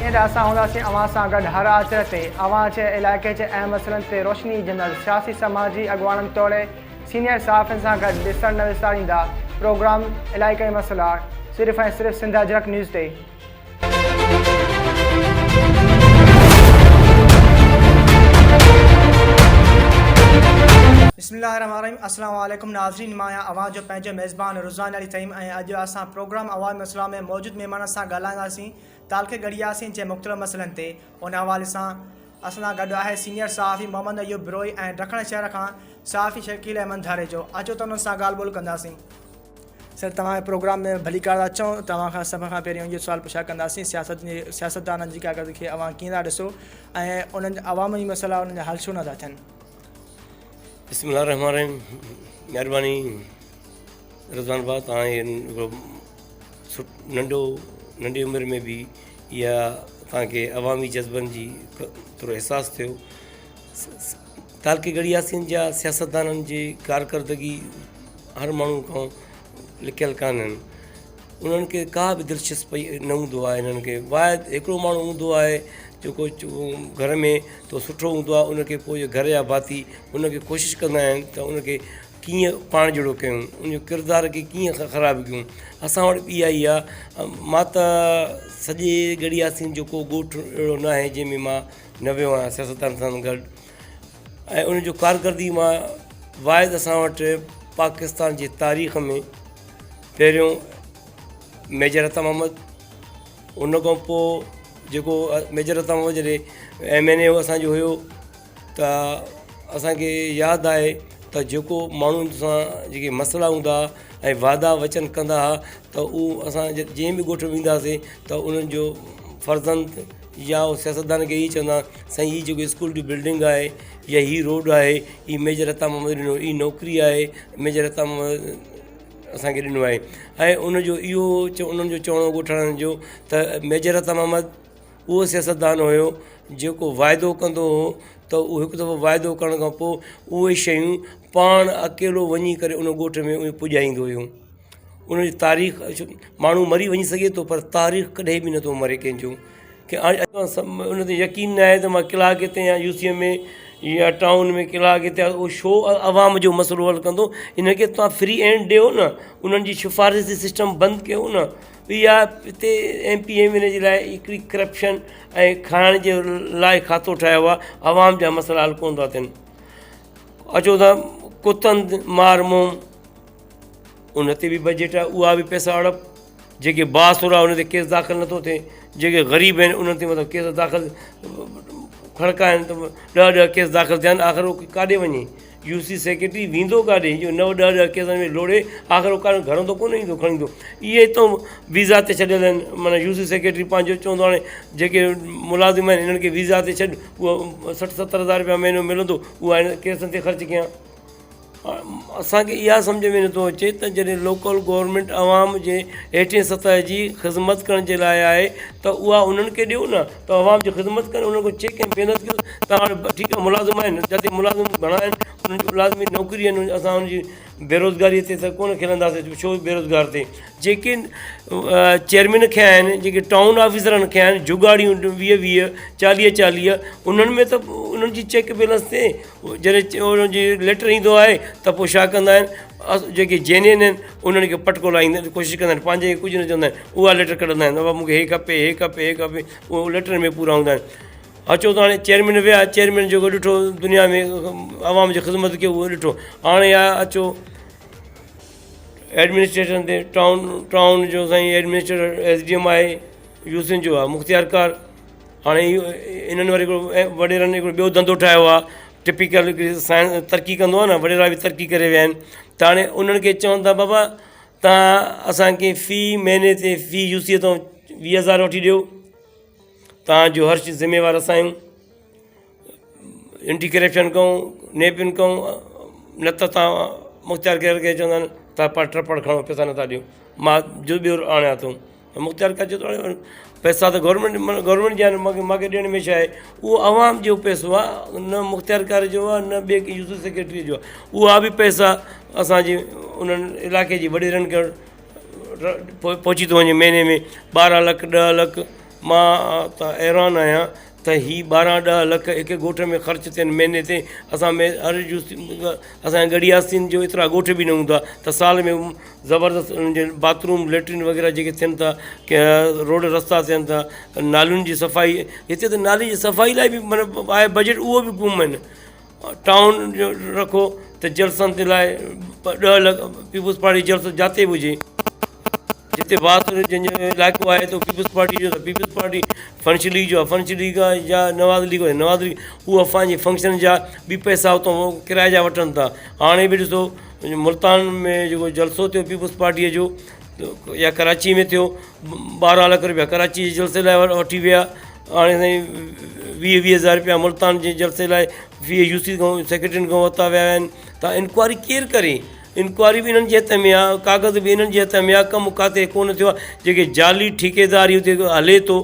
هينئر اسان هونداسين اوهان سان گڏ هر آچر تي اوهان جي علائقي جي اهم مسئلن تي روشني وجهندڙ سياسي سماجي اڳواڻن توڙي سينيئر صحافين سان گڏ ڏسڻ نه وساريندا پروگرام علائقائي مسئلا صرف ۽ صرف سنڌ اجرڪ نيوز تي. بسم الله الرحمن الرحيم السلام عليڪم ناظرين مان آهيان اوهان جو پنهنجو ميزبان رضوان علي ٿهيم ۽ اڄ اسان پروگرام عوامي مسئلا ۾ موجود مهمانن سان ڳالهائينداسين تعلقي ڳڙهياسين جي مختلف مسئلن تي ان حوالي سان اسان سان گڏ آهي سينيئر صحافي محمد ايوب بروهي ۽ ڊکڻ شهر کان صحافي شڪيل احمد ڌاريجو اچو ته انهن سان ڳالهه ٻولهه ڪنداسين. سر توهان کي پروگرام ۾ ڀليڪار ٿا چئون توهان کان سڀ کان پهريون اهو سوال پڇا ڪنداسين سياست جي سياستدانن جي ڪارڪردگي کي اوهان ڪيئن ٿا ڏسو ۽ انهن جا عوامي مسئلا انهن جا حل ڇو نه ٿا ٿين. بسم الله الرحمن الرحيم مهرباني رضوان ڀاء توهان هڪڙو ننڍو ننڍي عمر ۾ به اها توهان کي عوامي جذبن جي ٿورو احساس ٿيو. تعلقي ڳڙهي ياسين جا سياستدانن جي ڪارڪردگي هر ماڻهو کان لڪيل ڪانهن انهن کي ڪا به دلچسپي نه هوندو آهي انهن کي واحد هڪڙو ماڻهو هوندو آهي جيڪو گهر ۾ ٿورو سٺو هوندو آهي ان کي پوء گهر جا ڀاتي ان کي ڪوشش ڪندا آهن ته ان کي ڪيئن پاڻ جهڙو ڪيون ان جو ڪردار کي ڪيئن خراب ڪيون اسان وٽ به اها ئي آهي مان ته سڄي ڳڙهي ياسين جو ڪو ڳوٺ اهڙو نه آهي جنهن ۾ مان نه ويو آهيان سياستدان سان گڏ ۽ ان جو ڪارڪردگي مان واحد اسان وٽ پاڪستان جي تاريخ ۾ پهريون ميجر عطا محمد ان کان پوء جيڪو ميجر عطا محمد جڏهن ايم اين اي اسانجو هيو ته اسانکي ياد آهي ته جيڪو ماڻهن سان جيڪي مسئلا هوندا هئا ۽ وعدا وچن ڪندا هئا ته اهو اسان جنهن به ڳوٺ وينداسين ته انهن جو فرزند يا هو سياستدان کي هي چوندا سائين هي جيڪو اسڪول جي بلڊنگ آهي يا هي روڊ آهي هي ميجر عطا محمد ڏنو هي نوڪري آهي ميجر عطا محمد اسانکي ڏنو آهي ۽ ان جو اهو انهن جو چوڻ هو ڳوٺاڻن جو ته ميجر عطا محمد اهو سياستدان هيو جيڪو واعدو ڪندو هو ته اهو هڪ دفعو واعدو ڪرڻ کان پوء اهي شيون پاڻ اڪيلو وڃي ڪري ان ڳوٺ ۾ اهي پڄائيندو هيو ان جي تاريخ ماڻهو مري وڃي سگهي ٿو پر تاريخ ڪڏهن به نٿو مري ڪنهن جو ان تي يقين نه آهي ته مان ڪلاڪ هتي يا يو سي ۾ يا ٽائون ۾ ڪلاڪ هتي اهو شو عوام جو مسئلو حل ڪندو ان کي توهان فري اينڊ ڏيو نه انهن جي سفارش جي سسٽم بند ڪيو نه اها هتي ايم پي ايم اين جي لاء هڪڙي ڪرپشن ۽ کائڻ جي لاء کاتو ٺاهيو آهي عوام جا مسئلا حل ڪونه ٿا ٿين اچو ته ڪتن مار موم ان تي به بجيٽ آهي اها به پئسا هڙپ جيڪي بااثر آهي ان تي ڪيس داخل نٿو ٿئي جيڪي غريب آهن انهن تي مطلب ڪيس داخل کڙڪا آهن ته ڏهه ڏهه ڪيس داخل ٿيا آهن آخر هو ڪاڏي وڃي يو سي سيڪريٽري ويندو ڪاڏي جو نو ڏهه ڏهه ڪيسن ۾ لوڙي آخر هو ڪاڏي گهرو ته ڪونه ايندو کڻي ايندو اهي هتو ويزا تي ڇڏيل آهن معنيٰ يو سي سيڪريٽري پنهنجو چوندو هاڻي جيڪي ملازم آهن انهن کي ويزا تي ڇڏ اهو 60 70 هزار روپيا مهينو ملندو اهو هاڻي ڪيسن تي خرچ ڪيان اسان کي اها سمجهه ۾ نٿو اچي ته جڏهن لوڪل گورنمينٽ عوام جي هيٺين سطح جي خدمت ڪرڻ جي لاء آهي ته اها انهن کي ڏيو نه ته عوام جي خدمت ڪن انهن کان چيڪ ۽ بيلنس ڪيو ته هاڻي ٺيڪ آهي ملازم آهن جتي ملازم گهڻا آهن انهن جي لازمي نوڪري آهن اسان ان جي بيروزگاري تي ته ڪونه کلنداسين ڇو بيروزگار ٿئي جيڪي چيئرمين کي آهن جيڪي ٽائون آفيسرن کي آهن جگاڙيون 20 20 40 40 انهن ۾ ته انهن جي چيڪ بيلنس ٿئي جڏهن انهن جي ليٽر ايندو آهي ته پوء ڇا ڪندا آهن جيڪي جينين آهن انهن کي پٽڪو لائيندا آهن ڪوشش ڪندا آهن پنهنجي کي ڪجهه نه چوندا آهن اها ليٽر ڪڍندا آهن بابا مونکي هي کپي هي کپي هي کپي اهو ليٽر ۾ پورا هوندا آهن اچو ته هاڻي چيئرمين ويا چيئرمين جيڪو ڏٺو دنيا ۾ عوام جي خدمت ڪيو اهو ڏٺو هاڻي آ اچو ايڊمنسٽريشن تي ٽائون ٽائون جو سائين ايڊمنسٽريٽر ايس ڊي ايم آهي يوسين جو آهي مختيار ڪار هاڻي انهن وري هڪڙو وڏيرن هڪڙو ٻيو ڌنڌو ٺاهيو آهي ٽپيڪل هڪڙي سائنس ترقي ڪندو آهي نه وڏيرا به ترقي ڪري ويا آهن ته هاڻي انهن کي چون ٿا بابا توهان اسانکي في مهيني تي في يو سي تان 20 هزار وٺي ڏيو توهان جو هر شي ذميوار اسان آهيون اينٽي ڪرپشن ڪئون نيپن ڪئون نه ته توهان مختيار ڪير کي چوندا آهن توهان پاڻ ٽپڙ کڻو پئسا نٿا ڏيو مان جو ٻيو آڻيان ٿو مختيار ڪار چئي ٿو پئسا ته گورنمينٽ گورنمينٽ جا آهن مونکي مونکي ڏيڻ ۾ ڇا آهي اهو عوام جو پئسو آهي نه مختيار ڪار جو آهي نه ٻئي ڪنهن يوسف سيڪريٽري جو آهي اها به پئسا اسانجي انهن علائقي جي وڏيرن کي پهچي ٿو وڃي مهيني ۾ 12 لک 10 لک. مان ته حيران آهيان ته هي 12 ڏهه لک هڪ ڳوٺ ۾ خرچ ٿين مهيني تي اسان ۾ هر اسان جي ڳڙهي ياسين جو ايترا ڳوٺ به نه هوندا ته سال ۾ زبردست انهن جي باٿ روم ليٽرين وغيره جيڪي ٿين ٿا روڊ رستا ٿين ٿا نالين جي صفائي هتي ته نالي جي صفائي لاء به معنيٰ آهي بجيٽ اهو به گم آهن ٽائون جو رکو ته جلسن جي لاء 10 لک پيپلز پارٽي جلسو جاتي به هجي جتي باس جنهن جو علائقو آهي ته پيپلز پارٽي جو ته پيپلز پارٽي فنش ليگ جو فنش ليگ آهي يا نواز ليگ آهي نواز ليگ اهو پنهنجي فنڪشن جا به پئسا اتان ڪرائي جا وٺن ٿا هاڻي به ڏسو ملتان ۾ جيڪو جلسو ٿيو پيپلز پارٽيء جو يا ڪراچي ۾ ٿيو 12 لک روپيا ڪراچي جي جلسي لاء وٺي ويا هاڻي سائين 20 20 هزار روپيا ملتان جي جلسي لاء 20 يو سي کان سيڪريٽرين کان ورتا ويا آهن ته انڪوائري ڪير ڪري؟ انڪوائري به انهن جي هٿ ۾ آهي ڪاغذ به انهن جي هٿ ۾ آهي ڪم ڪاٿي ڪونه ٿيو آهي جيڪي جعلي ٺيڪيداري اتي هلي ٿو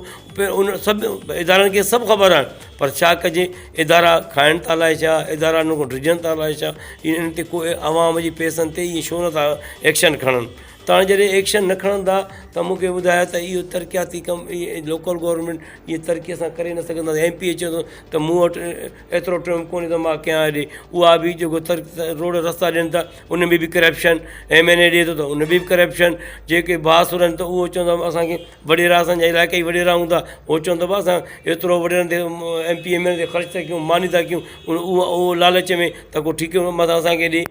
ان سڀ ادارن کي سڀ خبر آهي پر ڇا ڪجي ادارا کائن ٿا الائي ڇا ادارا انهن کان ڊڄن ٿا الائي ڇا انهن تي ڪو عوام جي پئسن تي ائين ڇو نٿا ايڪشن کڻن ته هاڻي جڏهن ايڪشن نه کڻندا ته مون کي ٻڌايو ته اهو ترقياتي ڪم اهي لوڪل گورنمينٽ اهي ترقي اسان ڪري نه سگهنداسين ايم پي اي چئي ٿو ته مون وٽ ايترو ٽائيم ڪونهي ته مان ڪيان هيڏي اها به جيڪو روڊ رستا ڏين ٿا ان ۾ به ڪرپشن ايم اين اي ڏي ٿو ته ان ۾ به ڪرپشن جيڪي بااثر آهن ته اهو چوندا اسان کي وڏيرا اسان جا علائقائي وڏيرا هوندا اهو چوندا بابا اسان ايترو وڏيرن تي ايم پي ايم اين تي خرچ ٿا ڪيون ماني ٿا ڪيون اهو لالچ ۾ ته ڪو ٺيڪو متان اسان کي ڏي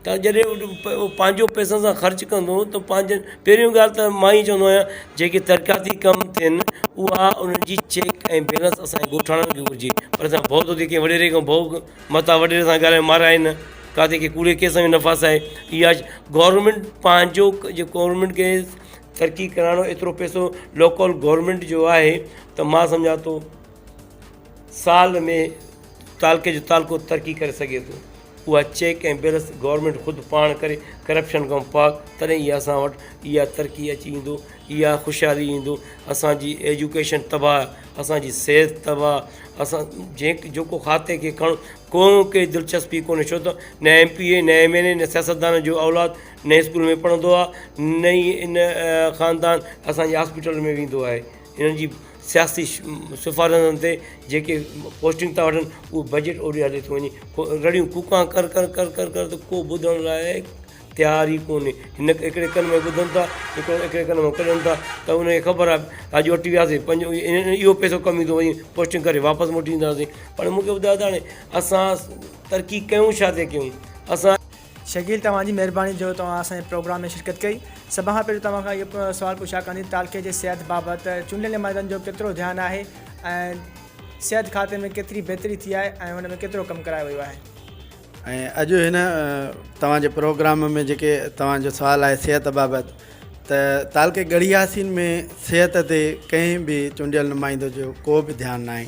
ته جڏهن هو پنهنجو پئسن سان خرچ ڪندو ته پنهنجن پهريون ڳالهه ته مان ئي چوندو آهيان جيڪي ترقياتي ڪم ٿين اها انهن جي چيڪ ۽ بيلنس اسان جي ڳوٺاڻن کي گهرجي پر اسان ڀؤ ٿو ٿئي ڪنهن وڏيري کان ڀؤ متان وڏيري سان ڳالهائي مارائي نه ڪاٿي ڪنهن ڪوڙي ڪيس ۾ نه ڦاسائي اها گورنمينٽ پنهنجو جيڪو گورنمينٽ کي ترقي ڪرائڻو ايترو پئسو لوڪل گورنمينٽ جو آهي ته مان سمجهان ٿو سال ۾ تعلقي جو تعلقو ترقي ڪري سگهي ٿو اها چيڪ ۽ بيلنس گورنمينٽ خود پاڻ ڪري ڪرپشن کان پاڪ تڏهن ئي اسان وٽ اها ترقي اچي ايندو اها خوشحالي ايندو اسان جي ايجوڪيشن تباهه اسان جي صحت تباهه اسان جنهن جيڪو کاتي کي کڻ ڪو ڪي دلچسپي ڪونهي ڇو ته نه ايم پي اي نه ايم اين اي نه سياستدان جو اولاد نه اسڪول ۾ پڙهندو آهي نه ئي ان خاندان اسان جي هاسپيٽل ۾ ويندو آهي انهن جي سياسي سفارشن تي جيڪي پوسٽنگ ٿا وٺن اهو بجيٽ اوڏي هلي ٿو وڃي رڙيون ڪوڪان ڪر ڪر ڪر ڪر ڪر ته ڪو ٻڌڻ لاء تيار ئي ڪونهي هن هڪڙي ڪن ۾ ٻڌن ٿا هڪڙو هڪڙي ڪن مان ڪڍن ٿا ته ان کي خبر آهي اڄ وٺي وياسي پنج اهو پئسو ڪم ايندو وڃي پوسٽنگ ڪري واپس موٽي اينداسين پر مون کي ٻڌايو ته هاڻي اسان ترقي ڪيون ڇا ٿي ڪيون اسان شڪيل توهان جي مهرباني جو توهان اسان جي پروگرام ۾ شرڪت ڪئي. سڀ کان پهريون توهان کان اهو سوال پڇا ڪندي تعلقي جي صحت بابت چونڊيل نمائندن جو ڪيترو ڌيان آهي ۽ صحت کاتي ۾ ڪيتري بهتري ٿي آهي ۽ ان ۾ ڪيترو ڪم ڪرايو ويو آهي. ۽ اڄ هن توهان جي پروگرام ۾ جيڪي توهان جو سوال آهي صحت بابت ته تعلقي ڳڙهي ياسين ۾ صحت تي ڪنهن به چونڊيل نمائندو جو ڪو به ڌيان ناهي.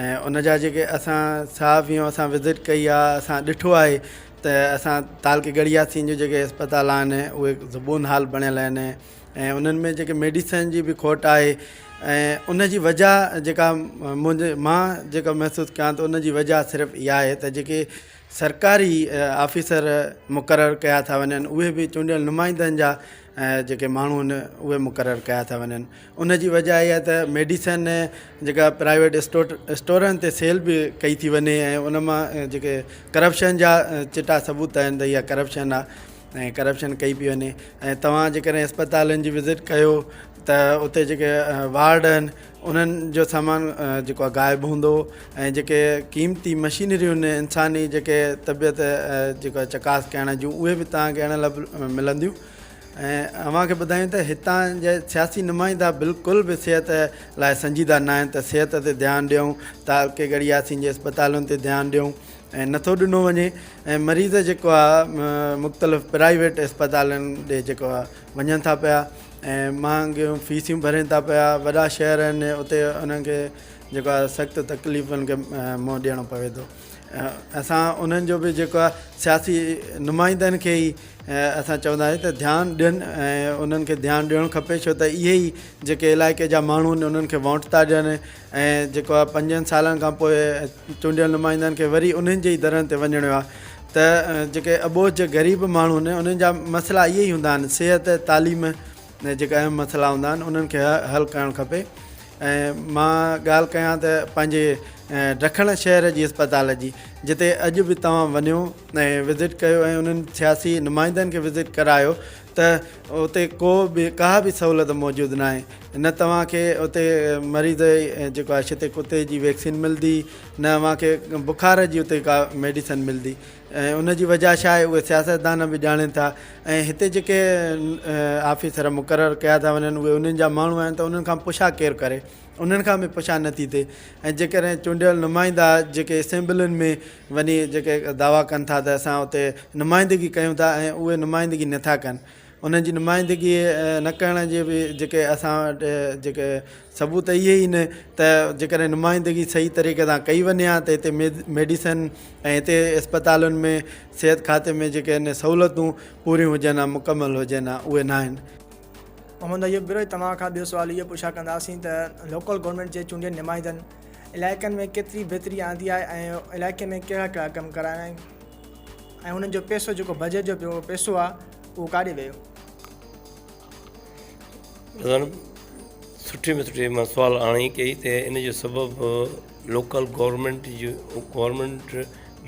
۽ ان جا جيڪي اسان صحافيون اسان وزٽ ڪئي آهي اسان ڏٺو آهي ته اسان تعلقي ڳڙهي ياسين جون جيڪي اسپتال آهن اهي زبون حال بڻيل آهن ۽ انهن ۾ جيڪي ميڊيسن جي به کوٽ آهي ۽ ان جي وجه جيڪا منهنجي مان جيڪا محسوس ڪيان ته ان جي وجه صرف اها آهي ته جيڪي سرڪاري آفيسر مقرر ڪيا ٿا وڃن اهي به چونڊيل نمائندن جا جيڪي ماڻهو آهن اهي مقرر ڪيا ٿا وڃن ان جي وجه اها آهي ته ميڊيسن جيڪا پرائيويٽ اسٽورن تي سيل به ڪئي ٿي وڃي ۽ ان مان جيڪي ڪرپشن جا چٽا ثبوت آهن ته اها ڪرپشن آهي ۽ ڪرپشن ڪئي پئي وڃي ۽ توهان جيڪڏهن اسپتالن جي وزٽ ڪيو ته اتي جيڪي وارڊ آهن انهن جو سامان جيڪو آهي غائب هوندو ۽ جيڪي قيمتي مشينريون آهن انساني جيڪي طبيعت جيڪو آهي چڪاس ڪرڻ جون اهي به توهان کي اڻ لڀ ملنديون ۽ اوهان کي ٻڌايون ته هتان جا سياسي نمائندا بلڪل به صحت لاء سنجيده نه آهن ته صحت تي ڌيان ڏيون تعلقي ڳڙهي ياسين جي اسپتالن تي ڌيان ڏيون ۽ نٿو ڏنو وڃي ۽ مريض جيڪو آهي مختلف پرائيويٽ اسپتالن ڏي جيڪو آهي وڃن ٿا پيا ۽ مهانگيون فيسيون ڀرين ٿا پيا وڏا شهر آهن اتي انهن کي جيڪو آهي سخت تڪليفن کي منهن ڏيڻو پوي ٿو اسان انهن جو به جيڪو آهي سياسي نمائندن کي ئي اسان چوندا آهيون ته ڌيان ڏين ۽ انهن کي ڌيان ڏيڻ کپي ڇو ته اهي ئي جيڪي علائقي جا ماڻهو آهن انهن کي ووٽ ٿا ڏين ۽ جيڪو آهي پنجن سالن کان پوء چونڊيل نمائندن کي وري انهن جي ئي درن تي وڃڻو آهي ته جيڪي اٻوجهه غريب ماڻهو آهن انهن جا مسئلا اهي ئي هوندا آهن صحت تعليم جيڪا اهم مسئلا هوندا آهن انهن کي حل ڪرڻ کپي. ۽ مان ڳالهه ڪيان ته پنهنجي ڊکڻ شهر جي اسپتال جي جتي اڄ به توهان وڃو ۽ وزٽ ڪيو ۽ انهن سياسي نمائندن کي وزٽ ڪرايو ته اتي ڪو به ڪا به سهولت موجود ناهي نه توهان کي اتي مريض جيڪو آهي ڇتي ڪتي جي ويڪسين ملندي نه اوهان کي بخار جي اتي ڪا ميڊيسن ملندي ۽ ان جي وجهه ڇا آهي اهي سياستدان به ڄاڻين ٿا ۽ هتي جيڪي آفيسر مقرر ڪيا ٿا وڃن اهي انهن جا ماڻهو آهن ته انهن کان پڇا ڪير ڪري انهن کان به پڇا نٿي ٿئي ۽ جيڪڏهن چونڊيل نمائندا جيڪي اسيمبلين ۾ وڃي جيڪي دعويٰ ڪن ٿا ته اسان اتي نمائندگي ڪيون ٿا ۽ اهي نمائندگي نٿا ڪن انهن جي نمائندگي نه ڪرڻ جي به جيڪي اسان وٽ جيڪي ثبوت اهي ئي نه ته جيڪڏهن نمائندگي صحيح طريقي سان ڪئي وڃي ها ته هتي ميڊيسن ۽ هتي اسپتالن ۾ صحت کاتي ۾ جيڪي آهن سهولتون پوريون هجن ها مڪمل هجن ها اهي نه آهن. محمد ايوب بروهي توهان کان ٻيو سوال اهو پڇا ڪنداسين ته لوڪل گورنمينٽ جي چونڊيل نمائندن علائقن ۾ ڪيتري بهتري آندي آهي ۽ علائقي ۾ ڪهڙا ڪهڙا ڪم ڪرايا آهن ۽ انهن جو پئسو جيڪو بجيٽ جو پيو پئسو آهي اهو ڪاڏي ويو؟ رضوان سٺي ۾ سٺي مان سوال آڻي ڪئي ته ان جو سبب لوڪل گورنمينٽ جو گورنمينٽ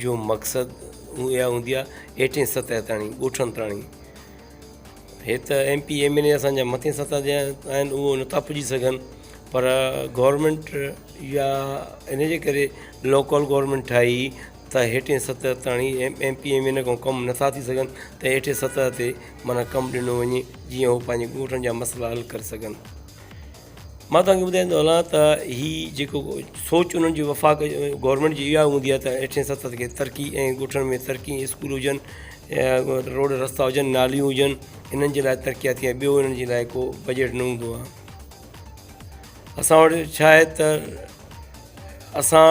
جو مقصد اها هوندي آهي هيٺين سطح تاڻي ڳوٺن تاڻي هي ته M P M N A اسانجا مٿين سطح جا آهن اهو نٿا پڄي سگهن پر گورنمينٽ يا ان جي ڪري لوڪل گورنمينٽ ٺاهي ته هيٺين سطح تاڻي ايم پي ايم اين کان ڪم نٿا ٿي سگهن ته هيٺين سطح تي معنيٰ ڪم ڏنو وڃي جيئن هو پنهنجي ڳوٺن جا مسئلا حل ڪري سگهن. مان توهان کي ٻڌائيندو هلان ته هي جيڪو سوچ انهن جي وفاق گورنمينٽ جي اها هوندي آهي ته هيٺين سطح کي ترقي ۽ ڳوٺن ۾ ترقي اسڪول هجن روڊ رستا هجن ناليون هجن انهن جي لاء ترقياتي ۽ ٻيو انهن جي لاء ڪو بجيٽ نه هوندو آهي اسان وٽ ڇا آهي ته اسان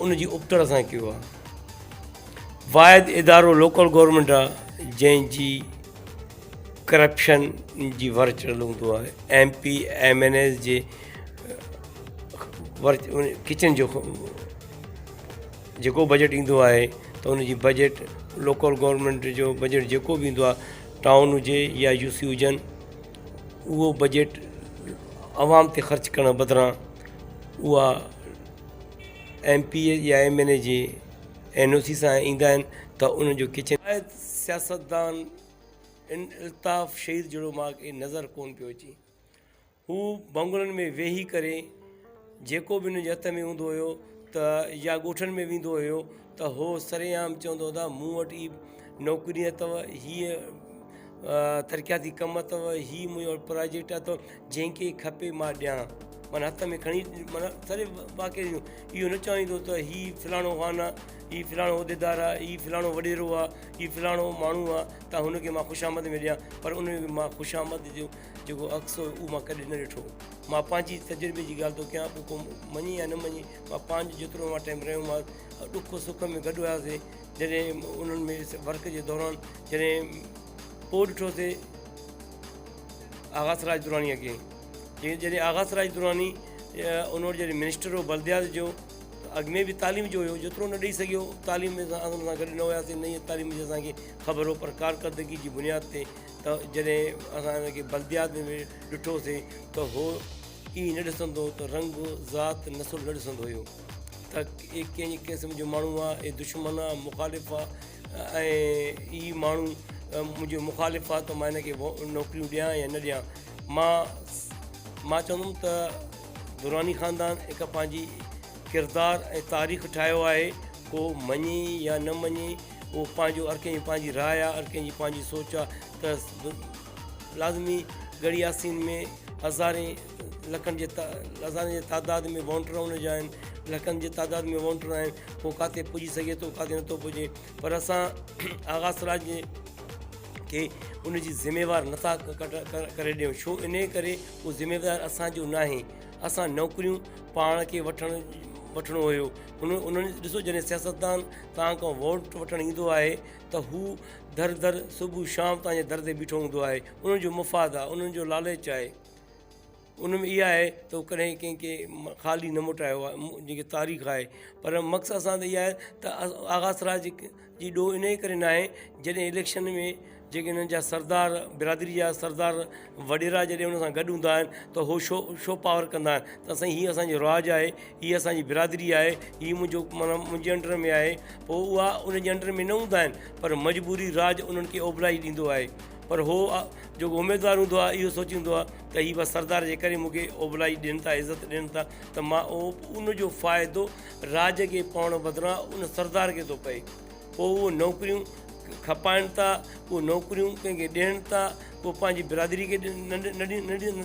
ان جي ابتڙ اسان ڪيو آهي واحد ادارو لوڪل گورنمينٽ آهي جنهن جي ڪرپشن جي ور چڙهيل هوندو آهي M P M N S جي ور ڪچن جو جيڪو بجيٽ ايندو آهي ته ان جي بجيٽ لوڪل گورنمينٽ جو بجيٽ جيڪو به ايندو آهي ٽائون هجي يا يو سي هجن اهو بجيٽ عوام تي خرچ ڪرڻ بدران اها ايم پي اي يا ايم اين اي جي اين او سي سان ايندا آهن ته ان جو ڪچن سياستدان ان الطاف شهيد جهڙو مان کي نظر ڪونه پيو اچي. هو بنگلن ۾ ويهي ڪري جيڪو به هن جي هٿ ۾ هوندو هيو ته يا ڳوٺن ۾ ويندو هيو ته هو سرعام چوندو هو ته مون وٽ هي نوڪري اٿو، هيء ترقياتي ڪم اٿو، هي منهنجو پراجيڪٽ اٿو، جنهن کي کپي مان ڏيان. معنيٰ هٿ ۾ کڻي معنيٰ سري واقعي اهو نه چاهيندو ته هي فلاڻو خان آ، هي فلاڻو عهديدار آ، هي فلاڻو وڏيرو آ، هي فلاڻو ماڻهو آ ته هن کي مان خوشامد ۾ ڏيان پر ان کي مان خوشامد جو جيڪو عڪس هو اهو مان ڪڏهن نه ڏٺو. مان پنهنجي تجربي جي ڳالهه ٿو ڪيان پوء ڪو مڃي يا نه مڃي مان پنهنجو جيترو مان ٽائيم رهيو مان ڏک سک ۾ گڏ هياسي جڏهن انهن ۾ ورڪ جي دوران جڏهن پوء ڏٺوسي آغا سراج درانيء کي جڏهن آغا سراج دراني ان وقت جڏهن منسٽر هو بلديات جو اڳ ۾ به تعليم جو هيو جيترو نه ڏئي سگهيو تعليم ۾ اسان ان سان گڏ نه هياسين نه ئي تعليم جي اسان کي خبر هو پر ڪارڪردگي جي بنياد تي ته جڏهن اسان ان کي بلديات ۾ ڏٺوسين ته هو ائين نه ڏسندو هو ته رنگ ذات نسل نه ڏسندو هيو ته اي ڪنهن قسم جو ماڻهو آهي اي دشمن آهي مخالف آهي ۽ هي ماڻهو منهنجو مخالف آهي ته مان هن کي نوڪريون ڏيان يا نه ڏيان مان مان چوندم ته دراني خاندان هڪ پنهنجي ڪردار ۽ تاريخ ٺاهيو آهي ڪو مڃي يا نه مڃي اهو پنهنجو هر ڪنهن جي پنهنجي راء آهي هر ڪنهن جي پنهنجي سوچ آهي ته لازمي ڳڙهي ياسين ۾ هزارين لکن جي هزارين جي تعداد ۾ وونٽر ان جا آهن لکن جي تعداد ۾ وونٽر آهن پوء ڪاٿي پڄي سگهي ٿو ڪاٿي نٿو پڄي پر اسان آغا سراج جي کي ان جي ذميوار نٿا ڪري ڏيون ڇو ان ڪري اهو ذميوار اسانجو ناهي اسان نوڪريون پاڻ کي وٺڻ وٺڻو هيو ان انهن ڏسو جڏهن سياستدان توهان کان ووٽ وٺڻ ايندو آهي ته هو در در صبح شام توهان جي در تي بيٺو هوندو آهي انهن جو مفاد آهي انهن جو لالچ آهي ان ۾ اها آهي ته هو ڪڏهن ڪنهن کي خالي نه موٽايو آهي جيڪي تاريخ آهي پر مقصد اسان ته اها آهي ته آغا سراج جي ڏوهه انهيء ڪري ناهي جڏهن اليڪشن ۾ جيڪي انهن جا سردار برادري جا سردار وڏيرا جڏهن ان سان گڏ هوندا آهن ته هو شو شو پاور ڪندا آهن ته سائين هي اسان جو راڄ آهي هي اسان جي برادري آهي هي منهنجو معنيٰ منهنجي انڊر ۾ آهي پوء اها ان جي انڊر ۾ نه هوندا آهن پر مجبوري راڄ انهن کي اوبلائي ڏيندو آهي پر هو جيڪو اميدوار هوندو آهي اهو سوچيندو آهي ته هي بس سردار جي ڪري مون کي اوبلائي ڏين ٿا عزت ڏين ٿا ته مان اهو ان جو فائدو راڄ کي پوڻ بدران ان سردار کي ٿو پئي پوء اهو نوڪريون کپائن ٿا اهو نوڪريون ڪنهن کي ڏين ٿا اهو پنهنجي برادري کي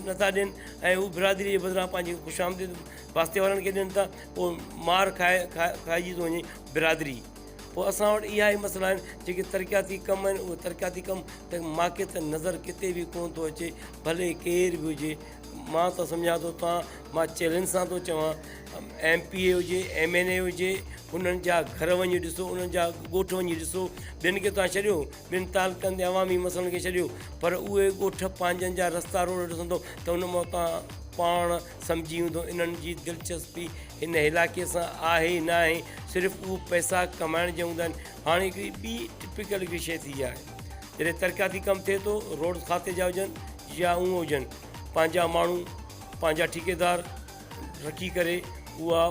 نٿا ڏين ۽ هو برادري جي بدران پنهنجي خوش آمديد واسطي وارن کي ڏين ٿا پوء مار کائي کائجي ٿو وڃي برادري پوء اسان وٽ اها ئي مسئلا آهن جيڪي ترقياتي ڪم آهن اهي ترقياتي ڪم ته ماکي ته نظر ڪٿي به ڪونه ٿو اچي ڀلي ڪير به هجي مان ته سمجهان ٿو تان مان چئلينج سان ٿو چوان ايم پي اي هجي ايم اين اي هجي انهن جا گهر وڃي ڏسو انهن جا ڳوٺ وڃي ڏسو ٻين کي تان ڇڏيو ٻين تعلقن جي عوامي مسئلن کي ڇڏيو پر اهي ڳوٺ پنهنجن جا رستا روڊ ڏسندو ته ان مان تان پاڻ سمجهي ويندو انهن جي دلچسپي هن علائقي سان آهي نه آهي صرف اهو پئسا ڪمائڻ جا هوندا آهن هاڻي هڪڙي ٻي ٽپيڪل هڪڙي شيء ٿي آهي جڏهن ترقياتي ڪم ٿئي ٿو روڊ کاتي جا هجن يا اونء هجن پنهنجا ماڻهو پنهنجا ٺيڪيدار رکي ڪري اها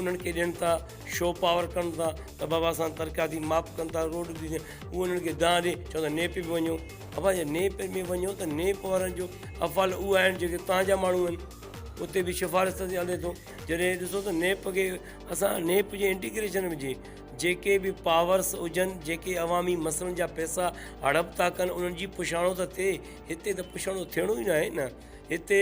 انهن کي ڏين ٿا شو پاور ڪن ٿا ته بابا اسان ترقياتي ماپ ڪن ٿا روڊ به اهو انهن کي دانهن ڏي چون ٿا نيپ ۾ وڃو ابا جي نيپ ۾ وڃو ته نيپ وارن جو افعال اهي آهن جيڪي توهان جا ماڻهو آهن اتي به سفارش تي هلي ٿو جڏهن ڏسو ته نيپ کي اسان نيپ جي انٽيگريشن ۾ جي جيڪي به پاورس هجن جيڪي عوامي مسئلن جا پئسا هڙپ ٿا ڪن انهن جي پڇاڻو ته ٿئي هتي ته پڇاڻو ٿيڻو ئي ناهي نه هتي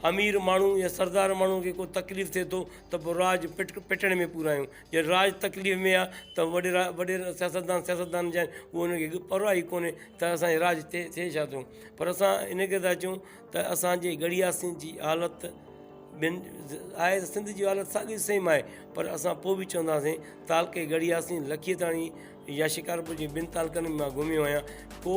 امير ماڻهو يا سردار ماڻهو کي ڪو تڪليف ٿئي ٿو ته پوء راڄ پٽ پٽڻ ۾ پورايون جي راڄ تڪليف ۾ آ ته وڏيرا وڏيرا سياستدان سياستدان جا آهن اهو انهن کي پرواهه ئي ڪونهي ته اسان جي راڄ ٿئي ٿئي ڇا ٿو پر اسان ان ڪري ٿا چئون ته اسان جي ڳڙهياسين جي حالت ٻين آهي ته سنڌ جي حالت ساڳي سيم آهي پر اسان پوء به چونداسين تعلقي ڳڙهياسين لکي تاڻي يا شڪارپور جي ٻن تعلقن ۾ مان گهميو آهيان ڪو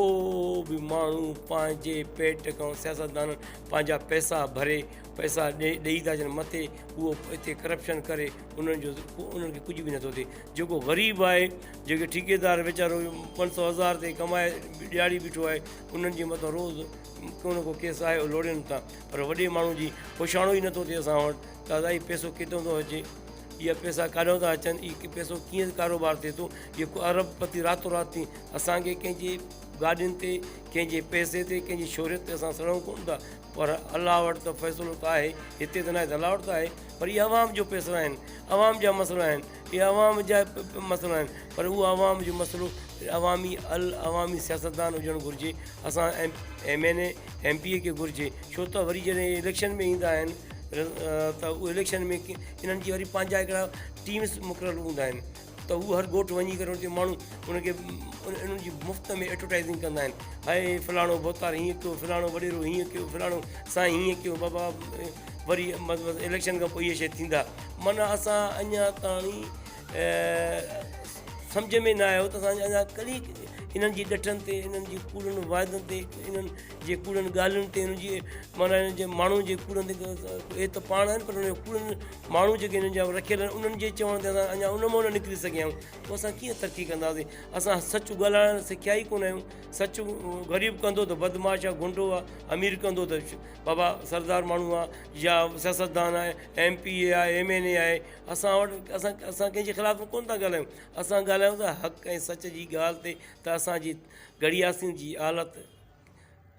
به ماڻهو پنهنجي پيٽ کان سياستدانن پنهنجا پئسا ڀري پئسا ڏئي ٿا اچن مٿي اهو اتي ڪرپشن ڪري انهن جو انهن کي ڪجهه به نٿو ٿئي جيڪو غريب آهي جيڪي ٺيڪيدار ويچارو 500 هزار تي ڪمائي ڏياڙي بيٺو آهي انهن جي مٿان روز ڪو نه ڪو ڪيس آهي لوڙين ٿا پر وڏي ماڻهو جي پڇاڻو ئي نٿو ٿئي اسان وٽ ته ادا هي پئسو ڪٿان ٿو اچي اها پئسا ڪاڏان ٿا اچن هي پئسو ڪيئن ڪاروبار ٿئي ٿو هي ارب پتي راتو رات ٿي اسان کي ڪنهن جي گاڏين تي ڪنهن جي پئسي تي ڪنهن جي شهرت تي اسان سڙون ڪونه ٿا پر الله وٽ ته فيصلو ته آهي هتي ته ناهي ته الله وٽ ته آهي پر اهي عوام جو پئسا آهن عوام جا مسئلا آهن اهي عوام جا مسئلا آهن پر اهو عوام جو مسئلو عوامي العوامي سياستدان هجڻ گهرجي اسان M N A M P A کي گهرجي ڇو ته وري جڏهن اليڪشن ۾ ايندا آهن ته اهي اليڪشن ۾ انهن جي وري پنهنجا هڪڙا ٽيمس مقرر هوندا آهن ته هو هر ڳوٺ وڃي ڪري اتي ماڻهو ان کي انهن جي مفت ۾ ايڊورٽائزنگ ڪندا آهن هاء فلاڻو ڀوتار هيئن ڪيو فلاڻو وڏيرو هيئن ڪيو فلاڻو سائين هيئن ڪيو بابا وري مطلب اليڪشن کان پوء اهي شي ٿيندا معنيٰ اسان اڃا تاڻي سمجهه ۾ نه آيو ته اسان اڃا ڪڏهن انهن جي ڏٺن تي انهن جي ڪوڙن واعدن تي انهن جي ڪوڙن ڳالهين تي انهن جي معنيٰ انهن جي ماڻهن جي ڪوڙن تي اهي ته پاڻ آهن پر انهن ڪوڙن ماڻهو جيڪي انهن جا رکيل آهن انهن جي چوڻ تي اسان اڃا ان مان نه نڪري سگهيا آهيون پوء اسان ڪيئن ترقي ڪنداسين اسان سچ ڳالهائڻ سکيا ئي ڪونه آهيون سچ غريب ڪندو ته بدمعاش آهي گنڊو آهي امير ڪندو ته بابا سردار ماڻهو آهي يا سياستدان آهي ايم پي اي آهي ايم اين اي آهي اسان وٽ اسان اسان ڪنهن جي خلاف ڪونه ٿا ڳالهايون اسان ڳالهايون ٿا حق ۽ سچ جي ڳالهه تي ته اسان جي گڙياسين جي حالت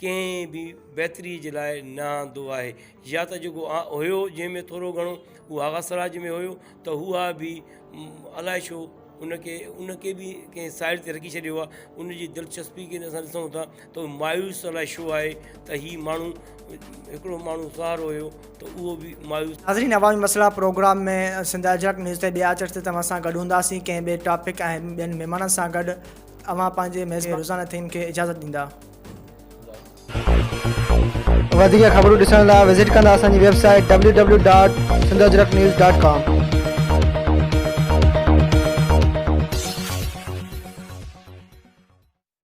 ڪنهن به بهتري جي لاء نه آندو آهي يا ته جيڪو هيو جنهن ۾ ٿورو گهڻو اهو آغا سراج ۾ هيو ته اها به الائي ڇو ان کي ان کي به ڪنهن سائيڊ تي رکي ڇڏيو آهي ان جي دلچسپي کي اسان ڏسون ٿا ته مايوس الائي ڇو آهي ته هي ماڻهو هڪڙو ماڻهو سهارو هيو ته اهو به مايوس. ناظرين عوامي مسئلا پروگرام ۾ سنڌ اجرڪ نيوز تي ٻئي آچر تي توهان سان گڏ هونداسين ڪنهن ٻئي ٽاپڪ ۽ ٻين مهمانن سان گڏ اوهان پنهنجي ميزبان روزانه ٿهيم کي اجازت ڏيندا. وڌيڪ خبرون ڏسڻ لاء وزٽ ڪندا اسان جي web site www.sindhajraknews.com.